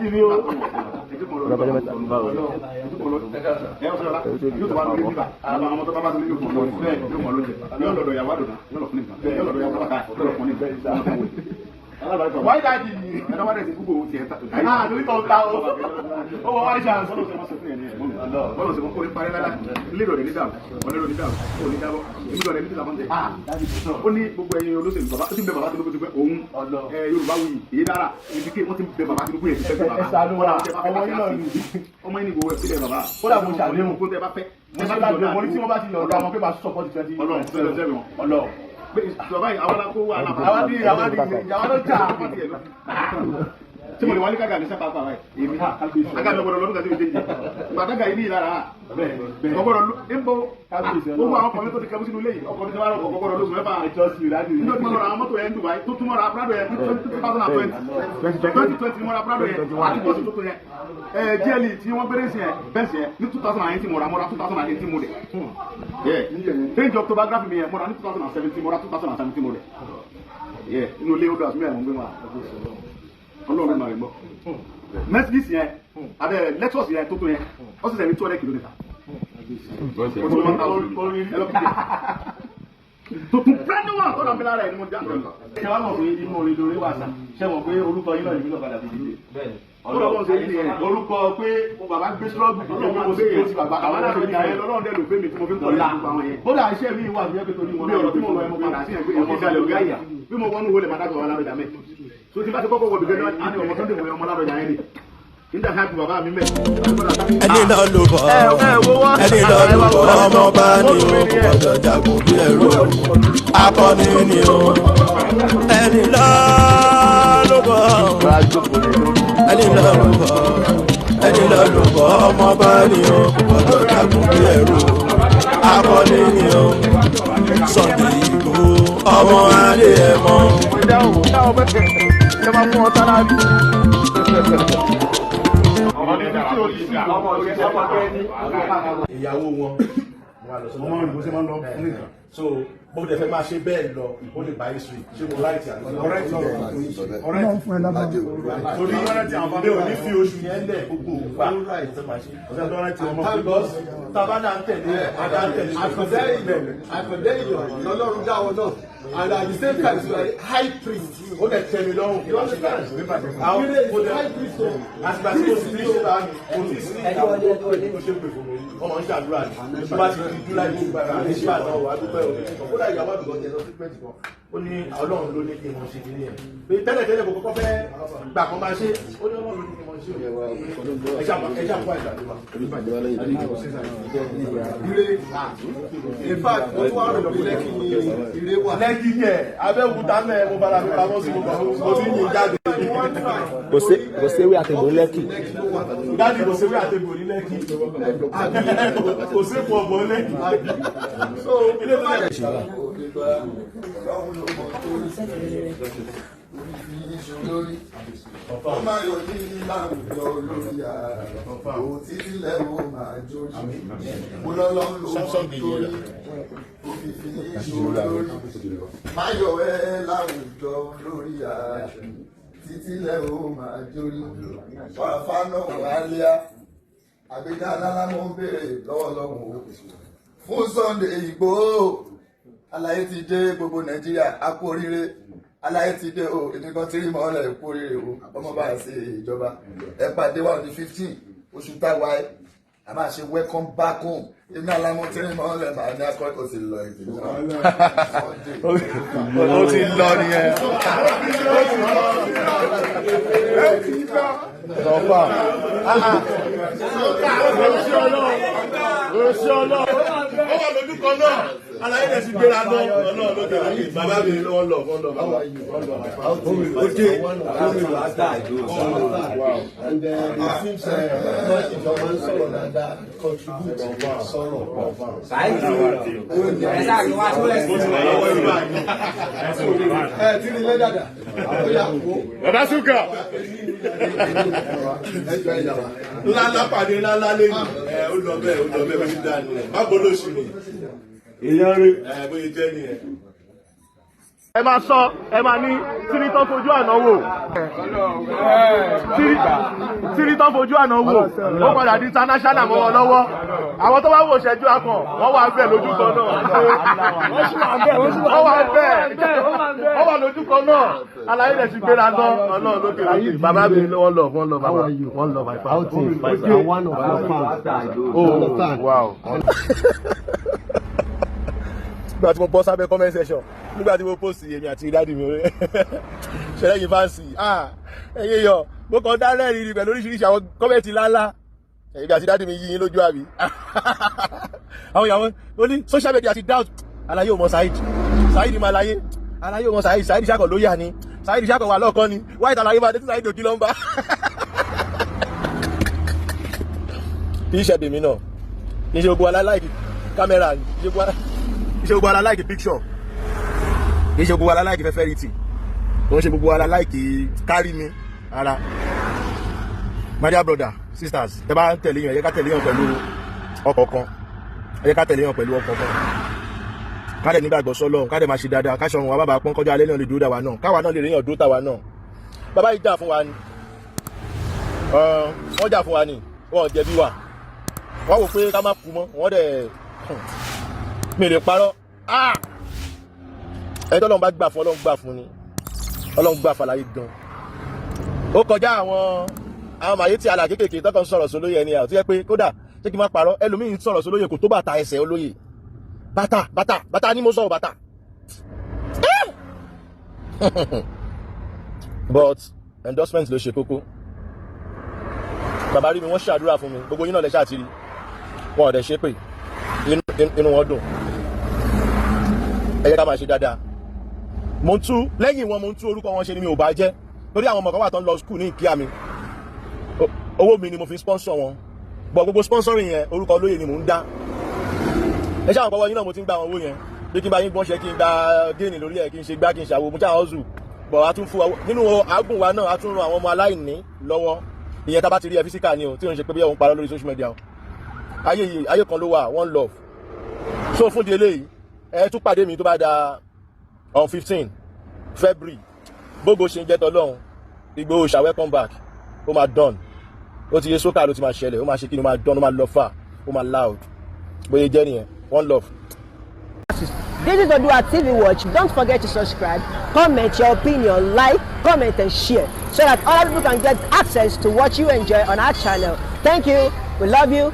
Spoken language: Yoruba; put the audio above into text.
Daddy mi o. Ẹ ọ̀sẹ̀ ọ̀la yóò tó wá lórí bíbà àwọn ọmọ tó bá bá tó ní yóò fún ọ lóúnjẹ, yóò fún ọ lóúnjẹ, yóò lọ́dọ̀ ìyàwó àdùnà, yóò lọ fún nìkan, yóò lọ́dọ̀ ìyàwó bàbá, yóò lọ fún nìkan. Why daddy? Ẹ̀dá wá dẹ̀ ti gbogbo tiẹ̀ ta. Ah, torí tó ń ta o. Ó wọ wáyé chance. Bọ́lá ṣe máa sọ fún yẹn ní ẹ̀gbọ́n mi. Bọ́lá ṣe máa kó ní parí lálá. Lérò rẹ̀ ní dàrú, ọ̀lẹ́rò ní dàrú, ó ní dábọ̀, èmi lọ rẹ̀ ní tìlàmọ́ tẹ̀. Ó ní gbogbo ẹ̀yin olóṣèlú, bàbá ó ti ń bẹ bàbá Tinubu ti pẹ́ òun Yorùbá wuyì èyí dára ibi kí wọ́n ti ń bẹ bàbá Tinubu yẹn ti pẹ́ bàbá. Ẹ ṣàánú wa, ọmọ yín náà ni. Ọmọ yín ni gbogbo ẹ̀ sílẹ̀ bàbá. Kódà mo ṣàdéhùn. Kó tẹ bá fẹ́. Mo ṣe láti mo ní tí wọ́n bá ti yọ̀ǹda wọn pé máa support 20. Ọlọ́run fẹ́ lọ wọn. Ọlọ́run. Bàbá yìí àwọn akó wà lápá. Àwọn di ìyàwó ló jà. Tí mo lè wálé kága ní sábà pàrọ̀ ẹ̀ èmi aga mi gbọ́dọ̀ lọ́dún kan tí mi jẹ́ gbàdágà yìí ní ìlara ọgbọ́dọ̀ ń bọ gbogbo àwọn ọkọ̀ mi tó ti kẹ́mú sínú ilé yìí, ọkọ̀ mi ti wá rọ̀ ọgbọ́dọ̀ lóṣù 6. I trust you, daddy. Nínú ìtumọ̀ ra àwọn mọ́tò yẹn ní Dubai tó túmọ̀ ra Prado yẹn ní 2020, 2020 mo ra Prado yẹn àti bọ́ọ̀sì tuntun yẹn ẹ̀ GLE tí wọ́n gbére sí yẹn bẹ́ẹ̀ sí yẹn ní 2019, mo ra 2018 model Range October mi yẹn, mo ra ní 2017, mo ra 2017 model. Inú ilé ó dọ̀ àtúnyẹ̀ mọ̀ ń gbé wọn, Ọlọ́run máa rí gbọ́. Mercedes yẹn abẹ Lexus yẹn tó tó yẹn, ó sì sẹ́ni 200 kilometre tuntun, brand new one tó dàn bí lára ẹ̀ ni mo já. Ṣé wàá mọ̀ pé inú orin lórí wà sá? Ṣé mọ̀ pé orúkọ yín náà lèmi náà padà fi dìde? Ọlọ́run ṣe yí nìyẹn. Orúkọ pé mo bàbá gbé struggle Ọlọ́run mo ṣe sì yẹn ti bàbá àwọn àwọn náà náà fi yẹn lọ́lọ́run dẹ̀ lò fẹ́ mi tí mo fi ń kọ́ lẹ́yìn gbogbo àwọn yẹn. Kódà iṣẹ́ mi wà ní ẹgbẹ́ torí wọn. Bí ọ̀rọ̀ tí mo lọ ẹ̀ mo padà sí ẹ̀ pé ọmọ ìdálẹ̀ ọ̀gá ìyá bí mo wọnú wọlé màdá gbọ̀ Ládọjà mẹ́. So tí bá ti kọ́kọ́ wọ bìgẹ́ náà á ní ọmọ Sunday wọ ọmọ Ládọjà yẹn ni. Nígbà ká bàbá mi mẹ́. Ẹni lọ ló bọ̀, ẹni lọ ló bọ̀, ọmọ bá ní o, kò gbọdọ̀ jagun bí ẹrú, akọni ni o. Ẹni lọ ló bọ̀, ẹni lọ ló bọ̀, ẹni lọ ló bọ̀, ọmọ bá ní o, kò gbọdọ̀ jagun bí ẹrú, akọni ni o. Sunday Igboho, ọmọ Adéyẹmọ. Ṣé máa fún ọ salary? Ìyàwó wọn Mo máa ń rìn bó ṣe máa ń lọ fún nìkan. So bó dẹ̀ fẹ́ máa ṣe bẹ́ẹ̀ lọ, ó lè bá history. Ṣé mo right àbí? Correct, correct. Torí mi ò ní fi oṣù yẹn lẹ̀, gbogbo ògbà mo fẹ́ máa ṣe. Ọ̀sẹ̀ tó rántí ọmọ. Because tábà náà ń tẹ̀lé àdá ń tẹ̀lé. Àkàndá èèyàn, àkàndá èèyàn lọ́lọ́run dá wọn náà, and at the same time you are high priest. Ó dẹ̀ tẹ́ mi lọ́rùn. You understand? Àwọn Ire kò is dẹ̀ high priest o. Àtìgbà tí mo sì ní ṣe bá mi kò tí sí ìyàwó tó pè tó ṣe pè fún mi, ọmọ ń ṣàdúrà ní tó bá ti di July tó gbàgbà ní ṣe àtàwọn wà á dúpẹ́ o. Kódà ìyàwó àdúgbò jẹ lọ sí pẹ́ẹ́tì kan, ó ní Ọlọ́run ló ní kí n mọ̀ ṣe kìíní yẹn, pé tẹ́lẹ̀ tẹ́lẹ̀ kò kọ́kọ́ fẹ́ gbà kan máa ṣe, ó ní Ọlọ́run ló ní kí n mọ̀ ṣe. Ẹ ṣe àpò àìsàn. Ire, in fact, mo tún wá rò pé Lẹ́kì ni ire wà. Lẹ́kì yẹ Abẹ́òkúta mẹ́, mo bára mi pamọ́ sí, gbogbo àwọn mo ti ń yin jáde. Kò séwé àtẹ̀gbò Lẹ́kì. Daddy, kò séwé àtẹ̀gbò ní Lẹ́kì, kò sépo ọ̀bọ̀ Lẹ́kì. So ilé tó lẹ̀ Ọlọ́run ló mọ̀ tó rí orí fi iṣu lórí. Ó máa yọ ní láwùjọ lórí ààrẹ títí lẹ́wọ̀n máa jórí. Mo lọ́lọ́run ló mọ̀ tó rí orí fi iṣu lórí. Má yọ ẹ́ láwùjọ lórí ààrẹ títí lẹ́wọ̀n máa jórí. Wàràfà náà wà á léa. Àgbéga ńlá mo ń béèrè lọ́wọ́ lọ́wọ́ o fún Sunday Igboho. Aláyé ti dé, gbogbo Nàìjíríà, a kú oríire. Aláyé ti dé o, èmi kan tí rí mọ́ ọ̀lẹ̀, kú oríire o. Ọmọ bá ṣe ìjọba, ẹ pàdé wa ní 15 oṣù táwa ẹ, a máa ṣe welcome back home. Èmi alámọ̀ tí rí mọ́ ọ̀lẹ̀ máa ní akọ́ ó ti lọ ìdílé Sunday. Ó ti lọ nìyẹn. Sọfà. Oṣù Ọlọ́run. Ó wà lójú kan náà. Aláyé rẹ̀ ti gbéra náà. Ọlọ́run ló dé lókè. Bàbá mi wọ́n lọ, wọ́n lọ, bàbá. Ó dé. And it seems ìjọba ń sọ̀rọ̀ dáadáa, contribute sọ̀rọ̀. Ẹ tí ní ilé dàda, ó yà kó. Bàbá Súkà. Ẹ jọ ẹ yà wá. Ńlá ńlá pàdé ńlá ńlá lẹ́nu. Ẹ ó lọ bẹ́ẹ̀, ó lọ bẹ́ẹ̀, bó ti dá nìyẹn. Má gbọ́dọ̀ sí mi. Èèyàn rẹ̀. Ẹ bóyá jẹ́ nìyẹn. Ẹ máa sọ, ẹ máa ní tírítọ́ fojú àná wò, tírítọ́ fojú àná wò, ó padà di international mọ́ wọn lọ́wọ́. Àwọn tó bá wò ṣẹ́jú akàn, wọ́n wà bẹ́ẹ̀ lójú kan náà, wọ́n wà bẹ́ẹ̀, wọ́n wà lójú kan náà. Aláyé rẹ̀ ti gbéra lọ. Ọlọ́run lókè lókè. Bàbá mi, wọ́n lọ, wọ́n lọ, bàbá, wọ́n lọ, my father. I'm one of your fans. Oh wow. Nígbà tí mo bọ́ sábẹ́ comment section, nígbà tí mo post èmi àti daddy mi, ṣẹlẹ̀ yìí fans, ah, ẹ̀yin yọ, mo kàn dá rẹ́rìn-ín pẹ̀lú oríṣiríṣi àwọn comment ńláńlá. Èmi àti daddy mi yí yín lójú àbí àwọn ìyàwó ó ní social media ti doubt. Aláyé ò mọ Saheed, Saheed máa láyé. Aláyé ò mọ Saheed, Saheed ṣàkọ lóyà ni, Saheed ṣàkọ wà lọ́ọ̀kan ni. White aláyé máa dé tí Saheed òkì ló ń bá kì í ṣe bèmí náà. Kì í ṣe gbogbo wa like camera, kì í ṣe gbogbo wa like picture, kì í ṣe gbogbo wa like fẹ́fẹ́rìtì, kì í ṣe gbogbo wa like kárí mi ara. My dear brother, sisters, ẹ bá ń tẹ̀lé yàn, ẹ jẹ́ ká tẹ̀lé yàn pẹ̀lú ọkọ̀ kan, ẹ jẹ́ ká tẹ̀lé yàn pẹ̀lú ọkọ̀ kan, ká dẹ̀ nígbàgbọ́ sọ́lọ́run, ká dẹ̀ máa ṣe dáadáa, ká ṣọrun wa bàbá pọ́n kọjá alẹ́ náà lè dúró dà wá náà, káwa náà lè ríyàn dúró tà wá náà. Bàbá yìí jà fún wa ni, wọ́n jà fún wa ni, wọ́n ò jẹ̀bi wa. Wọ́n wò pé ká má kú mọ́, wọ́n dẹ̀ mi lè parọ́. Ẹni tọ́lọ́run bá gbà fún, Ọlọ́run gbà fún ni. Ọlọ́run gbà fàlàyé gan. Ó kọjá àwọn màyé tí alà kéékèèké tọkàn sọ̀rọ̀ sólóyè ẹni àwọn tó yẹ pé kódà, ṣé kí n má parọ́, ẹlòmíín sọ̀rọ̀ sólóyè kò tó bàtà ẹsẹ̀ olóyè, bàtà, bàtà, bàtà ni mo sọ̀rọ̀, bàtà. But endorsement ló ṣe kókó. Bàbá rí mi, wọ́n ṣàdúrà fún mi. Gbogbo yín náà lẹ ṣáà ti rí wọn, ò dẹ̀ ṣe pé inú wọn dùn. Ẹ jẹ́ ká máa ṣe dáadáa. Mo ń tú lẹ́yìn wọn, mo ń tú orúkọ wọn ṣe ni, mi ò bá jẹ́ torí àwọn ọmọ kan wà tó ń lọ school ní ìkíyà mi. Owó mi ni mo fi sponsor wọn, but gbogbo sponsoring yẹn, orúkọ olóyè ni mò ń dá. Ẹ ṣáà kọ́wọ́ yín náà mo ti ń gba àwọn owó yẹn, bí kí n bá yín gbọ́nṣẹ́, kí n gba géènì lórí ẹ̀, kí n ṣe gbá, kí n ṣàwo, mo ṣáà hustle. But a tún fún wa nínú àágùn wa náà, a tún ran àwọn ọmọ aláìní lọ́wọ́. Ìyẹn tá a bá ti rí ẹ physical ni o, tí ò ń ṣe pé bí òun parọ́ lórí social media o. Ayé yìí, ayé kan ló wà, one love. So fún di eléyìí, ẹ tún pàdé mi tó bá da on 15 February. Bógo ṣe ń jẹ́ tọ́lọ́run. Ìgbòho ṣà, welcome back. Ó máa done, ó ti yé sókà ló ti máa ṣẹlẹ̀, ó máa ṣe kí ni, ó máa done, ó máa lọ fà, ó máa loud. Bóyá jẹ́ nìyẹn. One love. This is Odua TV Watch. Don't forget to subscribe, comment your opinion, like, comment, and share so that other people can get access to what you enjoy on our channel. Thank you. We love you.